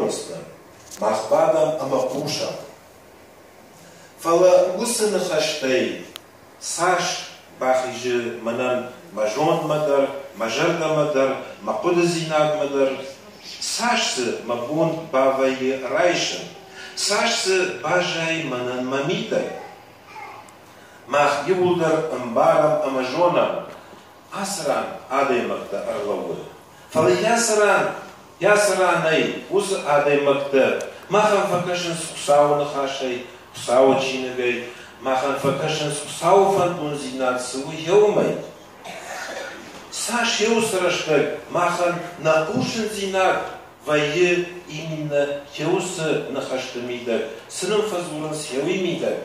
Фӕдзурынц нын, мах бадӕм ӕмӕ хъусӕм. Фӕлӕ уыцы ныхӕстӕй цас бахизы мӕнӕн мӕ зондмӕ дӕр, мӕ зӕрдӕмӕ дӕр, мӕ хъуыдыдзинадмӕ дӕр, цас дзы мӕ бон бавӕййы райсын, цас дзы баззайы мӕнӕн мӕ мидӕг? Мах иууылдӕр ӕмбарӕм ӕмӕ зонӕм, ацы ран адӕймӕгтӕ ӕрлӕууы. Фӕлӕ йӕ цӕрӕн, йӕ цӕрӕнӕй уыцы адӕймӕгтӕ махӕн фӕкӕсынц Хуыцауы Ныхасӕй, Хуыцауы чиныгӕй, махӕн фӕкӕсынц Хуыцауы фӕндондзинад цы у, уымӕй. Цас уыцы рӕстӕг махӕн нӕ хъусындзинад вӕййы иннӕ уыцы ныхӕсты мидӕг, цы нын фӕдзурынц уый мидӕг.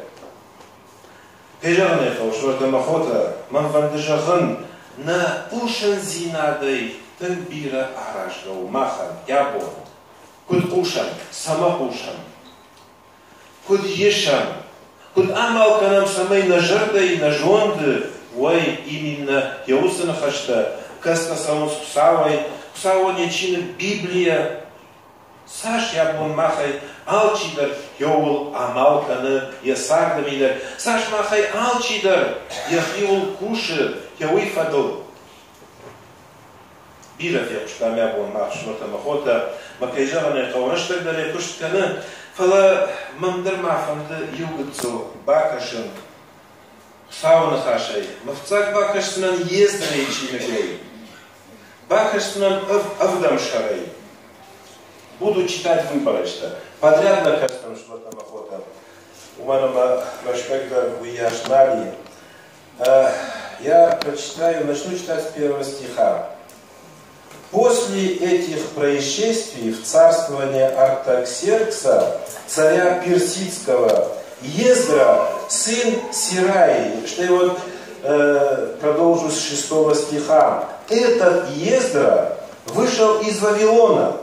Кӕй зӕгъын ӕй хъӕуы, сывӕллӕттӕ ӕмӕ хотӕ, мӕн фӕнды зӕгъын, нӕ хъусындзинадӕй тынг бирӕ аразгӕ у махӕн йӕ бон. Куыд хъусӕм, цӕмӕ хъусӕм, куыд исӕм, куыд амал кӕнӕм, цӕмӕй нӕ зӕрдӕйы, нӕ зонды уой именно йӕ уыцы ныхӕстӕ, кӕцытӕ цӕуынц Хуыцауӕй, Хуыцауӕн йӕ чиныг Библийӕ. Цас йӕ бон махӕй алчидӕр йӕуыл амал кӕны йӕ царды мидӕг, цас махӕй алчидӕр йӕхиуыл кусы йӕ уый фӕдыл. Бирӕ фехъуыстам йӕ бон мах фсымӕртӕ ӕмӕ хотӕ, мӕ кӕй зӕгъын ӕй хъӕуы, рӕстӕг дӕр йӕ куыст кӕны, фӕлӕ мӕн дӕр ма фӕнды иу гыццыл бакӕсын Хуыцауы ныхасӕй. Мӕ фыццаг бакӕсдзынӕн Ездрайы чиныгӕй. Бакӕсдзынӕн ӕвдӕм сӕрӕй. Буду читать выборочно. Подряд накӕстӕм сывӕртӕ ӕмӕ хотӕ. Уымӕн ӕмӕ рӕстӕг дӕр уыйас нал и. Я прочитаю, начну читать с первого стиха. После этих происшествий в царствование Артаксеркса, царя Персидского, Ездра, сын Сираи, что я вот продолжу с 6 стиха. Этот Ездра вышел из Вавилона.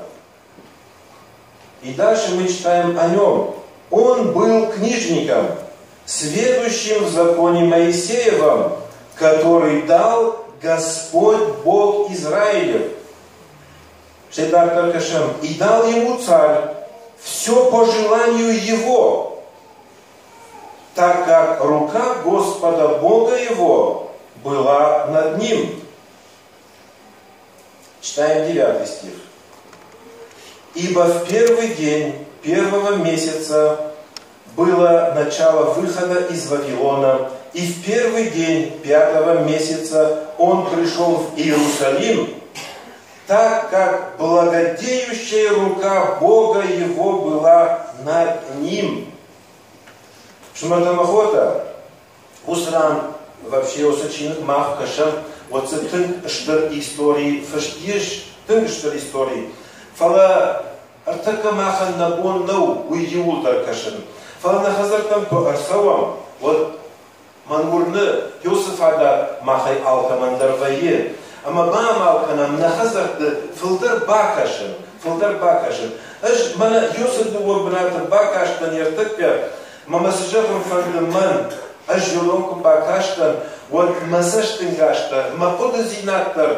И дальше мы читаем о нем. Он был книжником, сведущим в законе Моисеевом, который дал Господь Бог Израилев. И дал ему царь все по желанию его, так как рука Господа Бога его была над ним. Читаем 9 стих. «Ибо в первый день первого месяца было начало выхода из Вавилона, и в первый день пятого месяца он пришел в Иерусалим, так как благодеющая рука Бога его была над ним». Фсымӕртӕ ӕмӕ хотӕ, уыцы ран вообще уыцы чиныг мах кӕсӕм, уӕд дзы тынг стыр истори фыст ис, тынг стыр истори. Фӕлӕ ӕртӕккӕ махӕн нӕ бон нӕу уый иууылдӕр кӕсын. Фӕлӕ нӕ хӕдзӕрттӕм куы ӕрцӕуӕм, уӕд мӕн уырны, уыцы фадат махӕй алкӕмӕн дӕр вӕййы. Ӕмӕ баамал кӕнӕм нӕ хӕдзӕртты фылдӕр бакӕсын, фылдӕр бакӕсын. Ӕз мӕнӕ уыцы дыууӕ бынаты бакастӕн ӕртӕккӕ, мӕ мӕ цы зӕгъын фӕнды мӕн, ӕз уыдон куы бакастӕн, уӕд мӕ цӕстынгас дӕр, мӕ хъуыдыдзинад дӕр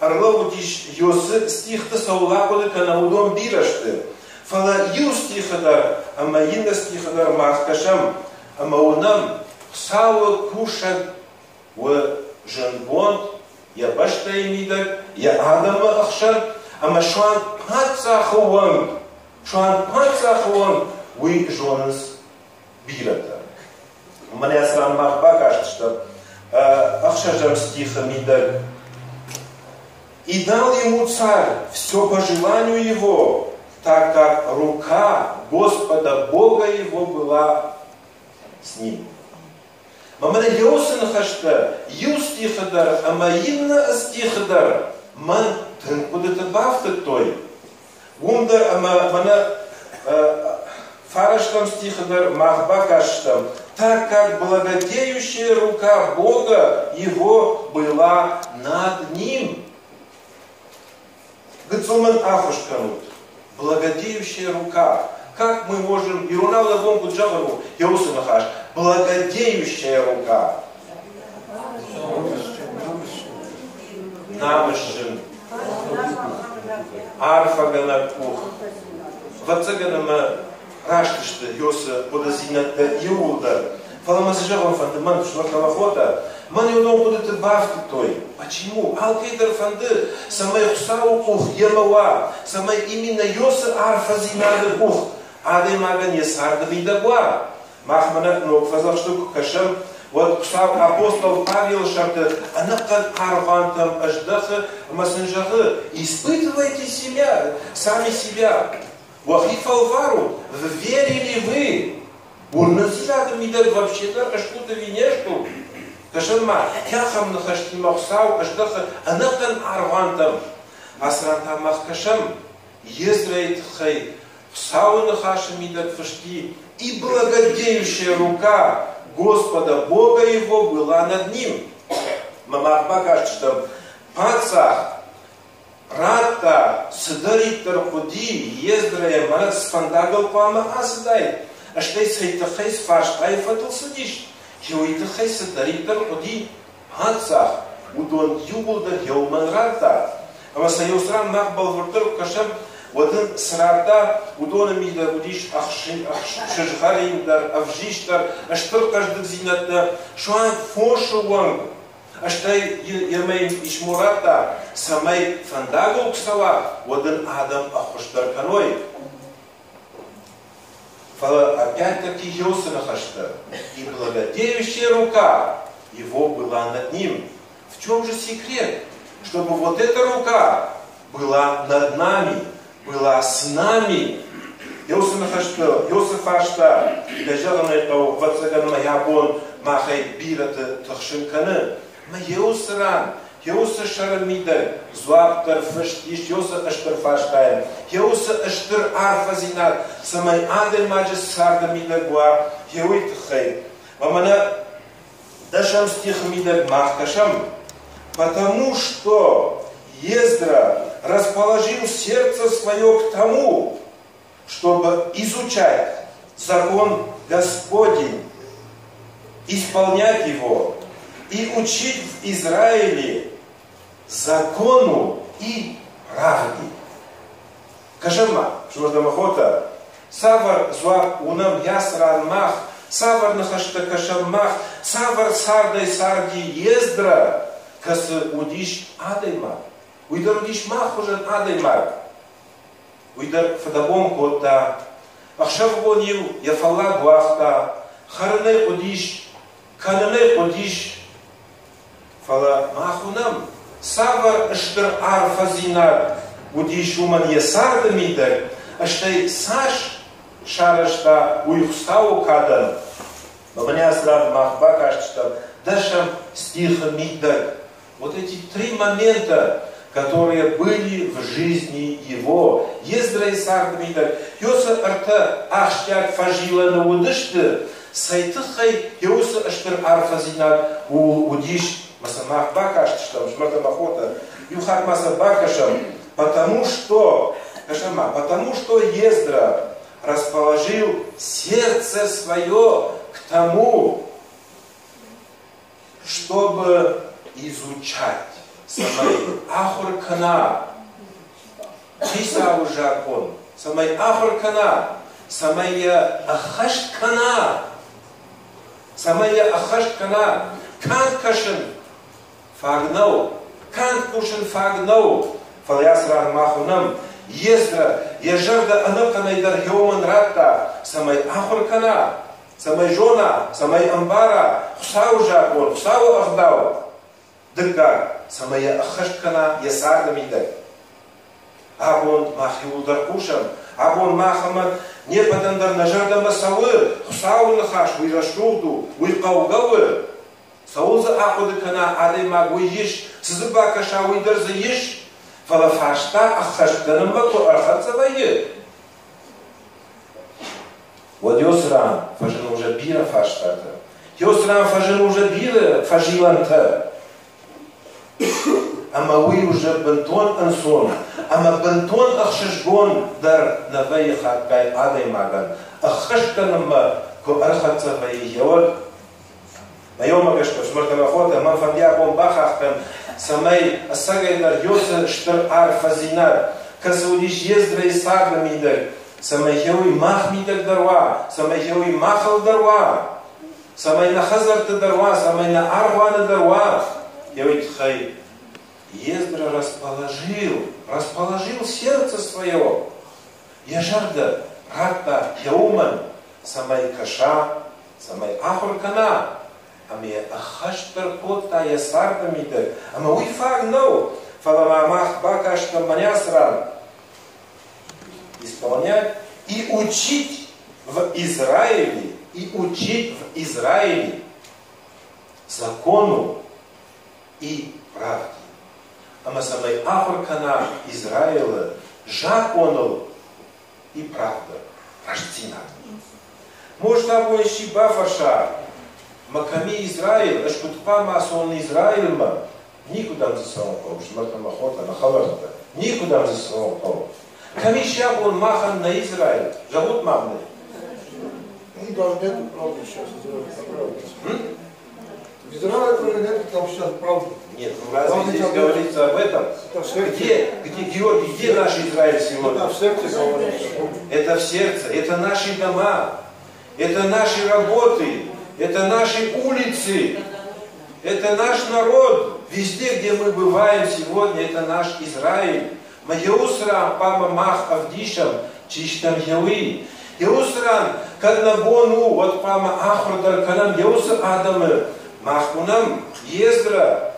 ӕрлӕууыдис Йосы стихты цӕуыл ахъуыды кӕнӕм, уыдон бирӕ сты. Фӕлӕ иу стихы дӕр ӕмӕ иннӕ стихы дӕр мах кӕсӕм ӕмӕ уынӕм, Хуыцауы кусӕг у зындгонд йӕ бӕстӕйы мидӕг, йӕ адӕмы ӕхсӕн ӕмӕ суанг паддзахы онг, суанг паддзахы онг уый зонынц бирӕтӕ. Мӕнӕ цы ран мах бакастыстӕм ӕхсӕзӕм стихы мидӕг. «И дал ему царь все по желанию его, так как рука Господа Бога его была с ним». Мӕнӕ уыцы ныхӕстӕ иу стихы дӕр ӕмӕ иннӕ стихы дӕр мӕн тынг хъуыдыты бафтыдтой. Уым дӕр ӕмӕ мӕнӕ фарӕстӕм стихы дӕр мах бакастыстӕм, так как благодеющая рука Бога его была над ним. Гыццыл мын ӕххуыс кӕнут. Благодеющая рука. Как мы можем, иронау нӕ бон куыд зӕгъын у, йӕ уыцы ныхас, благодеющая рука. Намысджын, арфӕгӕнӕг къух. Ӕвӕццӕгӕн ӕмӕ раст сты Йосы хъуыдыдзинӕдтӕ иууылдӕр. Фӕлӕ мӕ цы зӕгъын фӕнды, мӕн фсымӕртӕ ӕмӕ хотӕ, мӕн уыдон хъуыдыты бафтыдтой. Почему? Алкӕй дӕр фӕнды, цӕмӕй Хуыцауы къух йемӕ уа, цӕмӕй именно Йосы арфӕдзинады къух адӕймагӕн йӕ царды мидӕг уа. Мах мӕнӕ Ног Фӕдзӕхсты куы кӕсӕм, уӕд Хуыцау апостол Павелы сӕрты ӕнӕхъӕн аргъуантӕм ӕздӕхы ӕмӕ сын зӕгъы: «Испытывайте себя, сами себя, уӕхи фӕлварут, в вере ли вы?» Уырнындзинады мидӕг вообще дӕр стут ӕви не стут? Кӕсӕм-ма, ахӕм ныхӕстимӕ Хуыцау ӕздӕхы ӕнӕхъӕн аргъуантӕм. Ацы ран та мах кӕсӕм Ездрайы тыххӕй Хуыцауы ныхасы мидӕг фыст и: «И благодеющая рука Господа Бога его была над ним». Мӕ мах бакастыстӕм, паддзах радта, цыдӕриддӕр хъуыди, Ездрайӕ мӕнӕ цы фӕндагыл хъуамӕ ацыдаид, стӕй цӕй тыххӕй цы фарстайы фӕдыл цыдис, уый тыххӕй цыдӕриддӕр хъуыди, паддзах уыдон иууылдӕр еумӕн радта. Ӕмӕ сӕ еу цыран мах бӕлвырддӕр куы кӕсӕм, уӕд ын цы радта, уыдоны мидӕг уыдис сызгъӕрин дӕр, ӕвзист дӕр, стыр хъӕздыгдзинӕдтӕ, суанг фосы онг. Стӕй йемӕ йын писмо радта, цӕмӕй фӕндагыл куы цӕуа, уӕд ын адӕм ӕххуыс дӕр кӕной. Фӕлӕ опять-таки Иосы ныхӕстӕ «И благодеющая рука его была над ним». В чем же секрет? Чтобы вот эта рука была над нами, была с нами. Иосы ныхӕсты, Иосы фарста, кӕй зӕгъын ӕй хъӕуы, ӕвӕццӕгӕн мӕ йӕ бон махӕй бирӕты тыхсын кӕны. Мӕ Иосы ран, Иосы сӕры мидӕг дзуапп дӕр фыст ис Иосы стыр фарстайӕн, Иосы стыр арфӕдзинад, цӕмӕй адӕймаджы царды мидӕг уа, уый тыххӕй. Ӕмӕ мӕнӕ дӕсӕм стихы мидӕг мах кӕсӕм, «Потому что Ездра расположил сердце свое к тому, чтобы изучать закон Господень, исполнять его и учить в Израиле закону и правде». Кӕсӕм-ма, фсымӕртӕ хотӕ, цавӕр дзуапп уынӕм йацы ран мах, цавӕр ныхӕстӕ кӕсӕм мах, цавӕр цардӕй царди Ездра, кӕцы уыдис адӕймаг. Уый дӕр уыдис мах хуызӕн адӕймаг. Уый дӕр фыдӕбон кодта, ӕхсӕвыгон-иу йӕ фӕллад уагъта, хӕрынӕй хъуыдис, кӕнынӕй хъуыдис. Фӕлӕ мах уынӕм, цавӕр стыр арфӕдзинад уыдис уымӕн йӕ царды мидӕг, стӕй цас сарӕзта уый Хуыцауы кадӕн. Мӕнӕ ацы ран мах бакастыстӕм дӕсӕм стихы мидӕг. Вот эти три момента, которые были в жизни его, Ездрайы царды мидӕг, Йосы ӕртӕ ахсджиаг фӕзилӕны уыдысты, цӕй тыххӕй йӕ уыцы стыр арфӕдзинад ууыл уыдис, мӕ сӕ мах бакастыстӕм, фсымӕртӕ мӕ хотӕ, иу хатт ма сӕ бакӕсӕм, потому что, кӕсӕм ма, потому что Ездра расположил сердце свое к тому, чтобы изучать, цӕмӕй ахуыр кӕна Хицауы закъон, цӕмӕй ахуыр кӕна, цӕмӕй йӕ ӕххӕст кӕна, цӕмӕй йӕ ӕххӕст кӕна, канд кӕсын фаг нӕу, канд хъусын фаг нӕу, фӕлӕ ацы ран мах уынӕм, Ездра йӕ зӕрдӕ ӕнӕхъӕнӕй дӕр Геомӕн радта, цӕмӕй ахуыр кӕна, цӕмӕй зона, цӕмӕй ӕмбара Хуыцауы закъон, Хуыцауы ӕгъдау. Дыккаг, цӕмӕй йӕ ӕххӕст кӕна йӕ царды мидӕг. Абон мах иуылдӕр хъусӕм, абон мах ӕмӕ не ппӕтӕн дӕр нӕ зӕрдӕмӕ цӕуы Хуыцауы ныхас, уый рӕсугъд у, уый хъӕугӕ у. Цӕуыл дзы ахъуыды кӕна адӕймаг, уый ис, цы дзы бакӕса, уый дӕр дзы ис. Фӕлӕ фарста ӕххӕст кӕнынмӕ куы ӕрхӕццӕ вӕййы, уӕд уыцы ран фӕзыны уже бирӕ фарстатӕ. Уыцы ран фӕзыны уже бирӕ фӕзилӕнтӕ. Ӕмӕ уый уже бынтон ӕнцон ӕмӕ бынтон ӕхсызгон дӕр нӕ вӕййы хатгай адӕймагӕн, ӕххӕст кӕнынмӕ куы ӕрхӕццӕ вӕййы, еуӕд. Мӕ гӕсгӕ, фсымӕртӕ мӕ хотӕ, мӕн фӕнды абон бахахх кӕн, цӕмӕй ӕцӕгӕйдӕр Йосы стыр арфӕдзинад, кӕцы уыдис Ездрайы царды мидӕг, Цӕмӕй хеуи мах мидӕг дӕр уа, цӕмӕй хеуи махыл дӕр уа, цӕмӕй нӕ хӕдзӕртты дӕр уа, цӕмӕй нӕ аргъуаны дӕр уа. Еуи тыххӕй Ездра расположил, расположил сердце свое. Йӕ зӕрдӕ радта еумӕн, цӕмӕй кӕса, цӕмӕй ахуыр кӕна, ӕмӕ йӕ ӕххӕст дӕр кодта йӕ царды мидӕг. Ӕмӕ уый фаг нӕу, фӕлӕ ма мах бакастӕн мӕнӕ ацы ран исполнять и учить в Израиле, и учить в Израиле закону и правде. Ӕмӕ цӕмӕй ахуыр кӕна Израилы закъоныл и правда, рӕстдзинад. Может, абон исчи бафӕрса, мӕ кӕми Израил, ӕз куыд хъуамӕ ацӕуон Израилмӕ, никуыдӕм дзы цӕуын хъӕуы, фсымӕртӕ мӕ хотӕ, нӕ хӕлӕрттӕ, никуыдӕм дзы цӕуын хъӕуы. Кӕм ис йӕ бон махӕн нӕ Израил? Зӕгъут ма мын. Ну, даже нету правды сейчас, Израиль. В Израиле тоже нету там сейчас правды. Нет, ну разве Правда, здесь говорится об этом? Это в сердце. Где, где, Георгий, где наш Израиль сегодня? Это в сердце говорится. Это в сердце, это наши дома, это наши работы, это наши улицы, это наш народ. Везде, где мы бываем сегодня, это наш Израиль. Ма пама мах авдишам, чиштам хеуи. Уыцы ран, кӕд нӕ бон у, уӕд хъуамӕ ахуыр дӕр кӕнӕм йӕ уыцы адӕмы. Мах уынӕм, Ездрӕ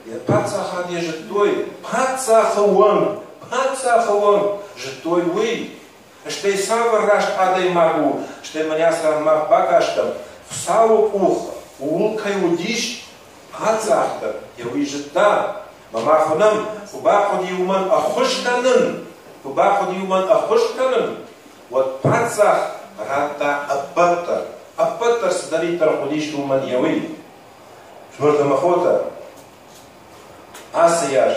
йӕ паддзахад йӕ зыдтой, паддзахы уӕнг, паддзахы уӕнг зыдтой уый. Стӕй цавӕр раст адӕймаг у, стӕй мӕнӕ ацы ран мах бакастӕм, Хуыцауы къух ууыл кӕй уыдис, паддзах дӕр йӕ уый зыдта. Мӕ мах уынӕм, куы бахъуыди уымӕн ӕххуыс кӕнын, куы бахъуыди уымӕн ӕххуыс кӕнын, уӕд паддзах радта ӕппӕт дӕр, ӕппӕт дӕр цыдӕриддӕр хъуыдис, уымӕн йӕ уый. Фсымӕртӕ мӕ хотӕ, ацы аз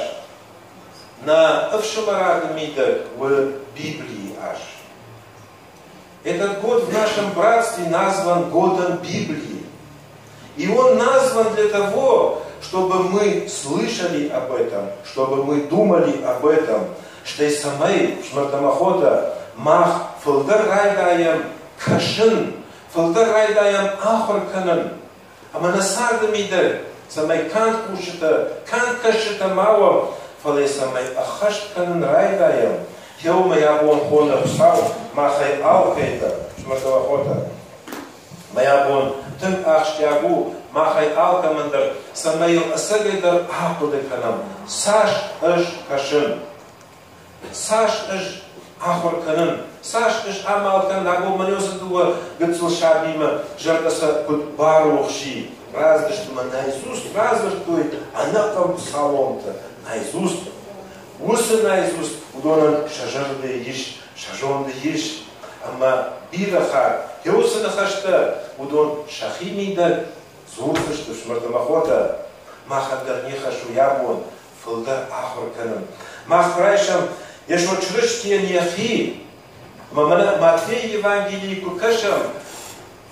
нӕ ӕфсымӕрады мидӕг у Библийы аз. Этот год в нашем братстве назван годом Библии. И он назван для того, чтобы мы слышали об этом, чтобы мы думали об этом, стӕй цӕмӕй, фсымӕртӕ мӕ хотӕ, мах фылдӕр райдайӕм кӕсын, фылдӕр райдайӕм ахуыр кӕнын. Ӕмӕ нӕ царды мидӕг, цӕмӕй канд хъусджытӕ, канд кӕсджытӕ ма уӕм, фӕлӕ цӕмӕй ӕххӕст кӕнын райдайӕм, Еумӕ йӕ бон хоны Хуыцау махӕй алкӕй дӕр, фсымӕртӕ мӕ хотӕ. Мӕ йӕ бон тынг ахсджиаг у махӕй алкӕмӕн дӕр, цӕмӕй йыл ӕцӕгӕй дӕр ахъуыды кӕнӕм, цас ӕз кӕсын, цас ӕз ахуыр кӕнын, цас ӕз амал кӕнын, абон мӕн уыцы дыууӕ гыццыл сабимӕ зӕрдӕ сӕ куыд барухс и, раздысты мӕ наизусть радзырдтой ӕнӕхъӕн псаломтӕ, наизусть. Уыцы наизусть уыдонӕн сӕ зӕрдӕйы ис, сӕ зонды ис, ӕмӕ бирӕ хатт йӕ уыцы ныхӕстӕ уыдон сӕхи мидӕг дзурдзысты, фсымӕртӕ мӕ хотӕ, махӕн дӕр не хӕс у йӕ бон фылдӕр ахуыр кӕнын. Мах райсӕм Йесо Чырыстийӕн йӕхи, ӕмӕ мӕнӕ Матфейы Евангелийы куы кӕсӕм,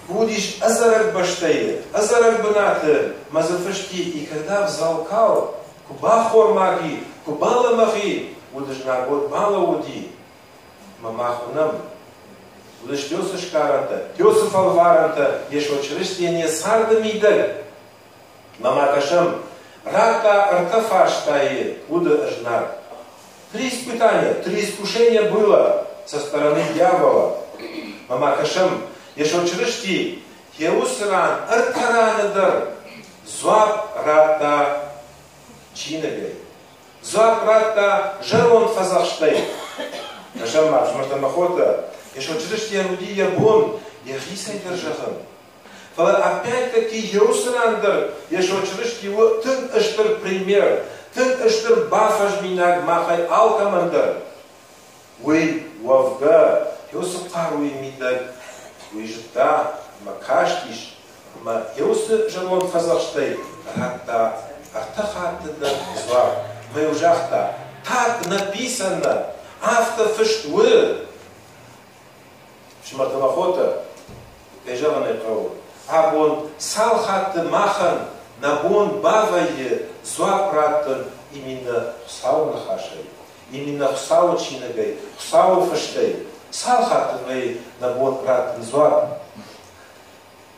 уыдис ӕдзӕрӕг бӕстӕйы, ӕдзӕрӕг бынаты, мӕ дзы фыст и, и когда взалкал, куы баххормаг и, куы балӕмӕгъ и, уыд знагод балӕууыди, ӕмӕ мах уынӕм, уыдысты уыцы сгарӕнтӕ, уыцы фӕлварӕнтӕ Йесо Чырыстийӕн йӕ царды мидӕг. Мӕ ма кӕсӕм, радта ӕртӕ фарстайы уды знаг. Три испытания, три искушения было со стороны дьявола. Мӕ ма кӕсӕм, Йесо Чырысти йӕ уыцы ран ӕртӕ раны дӕр дзуапп радта чиныгӕй. Дзуапп радта зӕронд фӕдзӕхстӕй. Кӕсӕм ма, фсымӕртӕ мӕ хотӕ, Йесо Чырыстийӕн уыди йӕ бон йӕхицӕй дӕр зӕгъын. Фӕлӕ опять-таки уыцы ран дӕр Йесо Чырысти у тынг стыр пример, тынг стыр бафӕзминаг махӕй алкӕмӕн дӕр. Уый уӕвгӕ уыцы хъаруйы мидӕг уый зыдта ӕмӕ кастис, ӕмӕ йӕ уыцы зӕронд фӕдзӕхстӕй радта ӕртӕ хатты дӕр дзуапп. Ӕмӕ-иу загъта, так написано, афтӕ фыст у. Фсымӕртӕ мӕ хотӕ, кӕй зӕгъын ӕй хъӕуы, абон цал хатты махӕн нӕ бон бавӕййы дзуапп раттын именно Хуыцауы ныхасӕй, именно Хуыцауы чиныгӕй, Хуыцауы фыстӕй. Цал хатты вӕййы нӕ бон раттын дзуапп?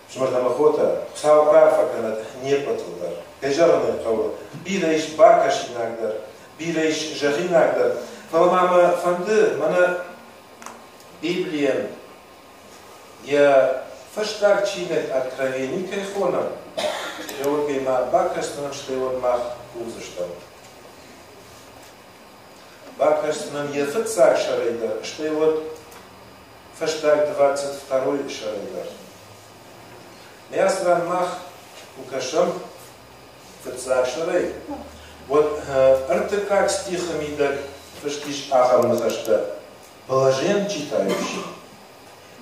Фсымӕртӕ ӕмӕ хотӕ, Хуыцау раарфӕ кӕнӕд не ппӕтыл дӕр. Кӕй зӕгъын ӕй хъӕуы, бирӕ ис бакӕсинаг дӕр, бирӕ ис зӕгъинаг дӕр, фӕлӕ ма мӕ фӕнды мӕнӕ Библийӕн йӕ фӕстаг чиныг Откровени кӕй хонӕм, уырдыгӕй ма бакӕсдзынӕн, стӕй уӕд мах кувдзыстӕм. Бакӕсдзынӕн йӕ фыццаг сӕрӕй дӕр, стӕй уӕд фӕстаг 22-й сӕрӕй дӕр. Ацы ран мах куы кӕсӕм фыццаг сӕрӕй, уӕд ӕртыккаг стихы мидӕг фыст ис ахӕм ныхӕстӕ: «Блажен читающий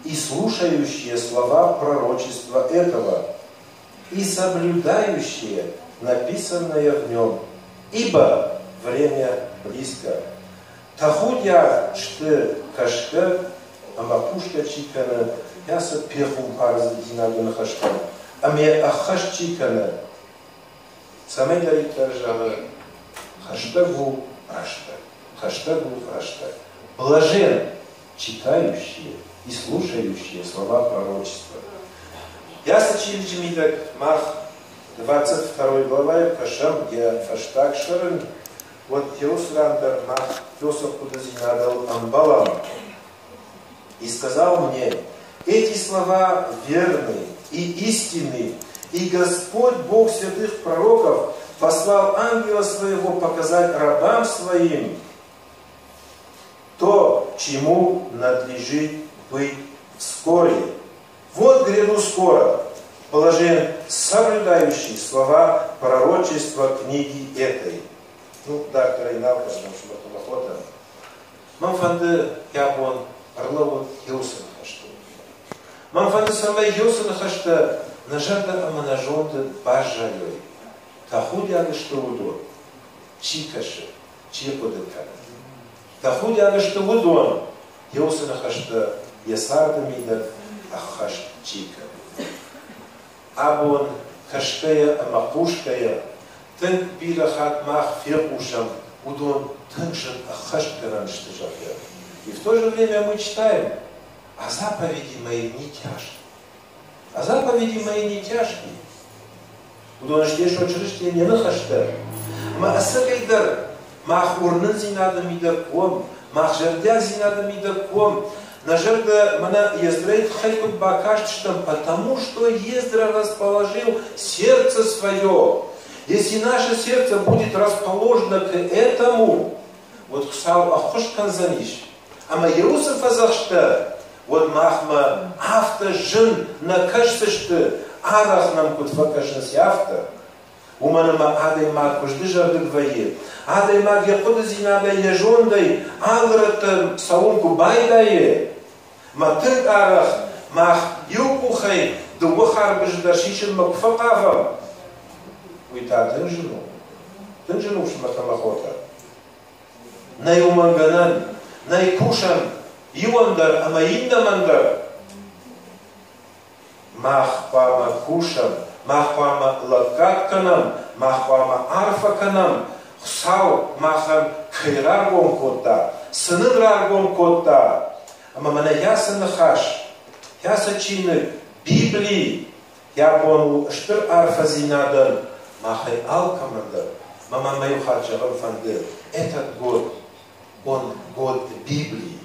и слушающие слова пророчества этого, и соблюдающие написанное в нем, ибо время близко». Тӕхудиаг сты кӕсгӕ ӕмӕ хъусгӕ чи кӕны, кӕцы пехуымпардзинады ныхӕстӕм ӕмӕ йӕ ӕххӕст чи кӕны, цӕмӕйдӕриддӕр зӕгъы, хӕстӕг у рӕстӕг, хӕстӕг у рӕстӕг. Блажен, читающие и слушающие слова пророчества. Ясы чиныджы мидӕг мах 22 главайы кӕсӕм йӕ фӕстаг сӕрын, уӕд уыцы ран дӕр мах уыцы хъуыдыдзинадыл ӕмбӕлӕм. И сказал мне: эти слова верны и истинны, и Господь Бог святых пророков послал ангела своего показать рабам своим то, чему надлежит быть вскоре. Вот гряду скоро, блажен соблюдающий слова пророчества книги этой. Ну, дарддӕр нал кӕсӕм охота. Мӕн фӕнды абон ӕрлӕууын уыцы ныхӕстыл. Мӕн фӕнды, цӕмӕй уыцы ныхӕстӕ нӕ зӕрдӕ ӕмӕ нӕ зонды баззайой. Тӕхудиаг сты уыдон, чи кӕсы, чи хъуыды кӕны. Тӕхудиаг сты уыдон, уыцы ныхӕстӕ йӕ царды мидӕг ӕххӕст чи кӕны. Абон кӕсгӕйӕ ӕмӕ хъусгӕйӕ тынг бирӕ хатт мах фехъусӕм, уыдон тынг зын ӕххӕстгӕнӕн сты, зӕгъгӕ. И в то же время мы читаем: а заповеди мои не тяжкие. А заповеди мои не тяжкие. Уыдон сты Йесо Чырыстийӕн йӕ ныхӕстӕ. Ӕмӕ ӕцӕгӕйдӕр мах уырнындзинады мидӕг уӕм, мах зӕрдиагдзинады мидӕг уӕм, нӕ зӕрдӕ мӕнӕ Ездрайы тыххӕй куыд бакастыстӕм, потому что Ездра расположил сердце свое. Если наше сердце будет расположено к этому, уӕд Хуыцау ӕххуыс кӕндзӕнис. Ӕмӕ йӕ уыцы фӕдзӕхстӕ, уӕд махмӕ афтӕ зын нӕ кӕсдзысты, арӕх нӕм куыд фӕкӕсынц, афтӕ. Уымӕн ӕмӕ адӕймаг куы сдызӕрдыг вӕййы, адӕймаг йӕ хъуыдыдзинадӕй, йӕ зондӕй алы рӕттӕм цӕуын куы байдайы, мӕ тынг арӕх мах иу къухӕй дыууӕ харбызы дӕр сисынмӕ куы фӕхъавӕм, уый та тынг зын у. Тынг зын у, фсымӕртӕ ӕмӕ хотӕ. Нӕй уымӕн гӕнӕн, нӕй кусӕн иуӕн дӕр ӕмӕ иннӕмӕн дӕр. Мах хъуамӕ кусӕм, мах хъуамӕ лӕггад кӕнӕм, мах хъуамӕ арфӕ кӕнӕм, Хуыцау махӕн кӕй раргом кодта, цы нын раргом кодта. Ӕмӕ мӕнӕ йӕ ныхас, йӕ чиныг, Библи, йӕ бон у стыр арфӕдзинадӕн махӕй алкӕмӕн дӕр. Мӕ мӕ иу хатт зӕгъын фӕнды, этот год, он год Библии.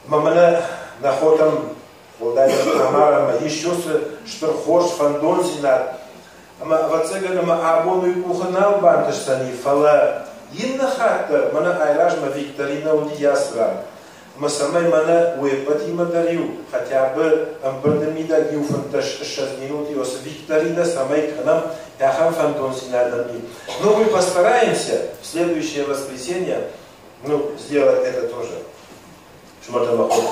Ӕмӕ мӕнӕ нӕ хотӕм, уӕлдайдӕр Тамарӕмӕ ис уыцы стыр хорз фӕндондзинад, ӕмӕ ӕвӕццӕгӕн ӕмӕ абон уый къухы нал бантысдзӕни, фӕлӕ иннӕ хатт дӕр мӕнӕ айразмӕ викторинӕ уыди ацы ран. Ӕмӕ цӕмӕй мӕнӕ уе ппӕтимӕ дӕр иу хотя бы ӕмбырды мидӕг иу 25 минуты цы викторинӕ цӕмӕй кӕнӕм, ахӕм фӕндондзинадӕн и. Ну, мы постараемся в следующее воскресенье, ну, сделать это тоже. Фсымӕртӕ ӕмӕ хотӕ,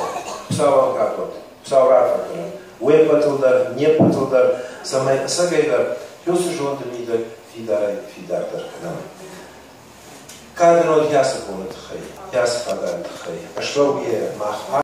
Хуыцауӕн кад уӕд, Хуыцау раарфӕ кӕнӕд. Уе ппӕтыл дӕр, не ппӕтыл дӕр, цӕмӕй ӕцӕгӕйдӕр уыцы зонды мидӕг фидарӕй фидардӕр кӕнӕм. Кад ын уӕд йӕ боны тыххӕй, йӕ фадаты тыххӕй. Ӕслӕугӕйӕ мах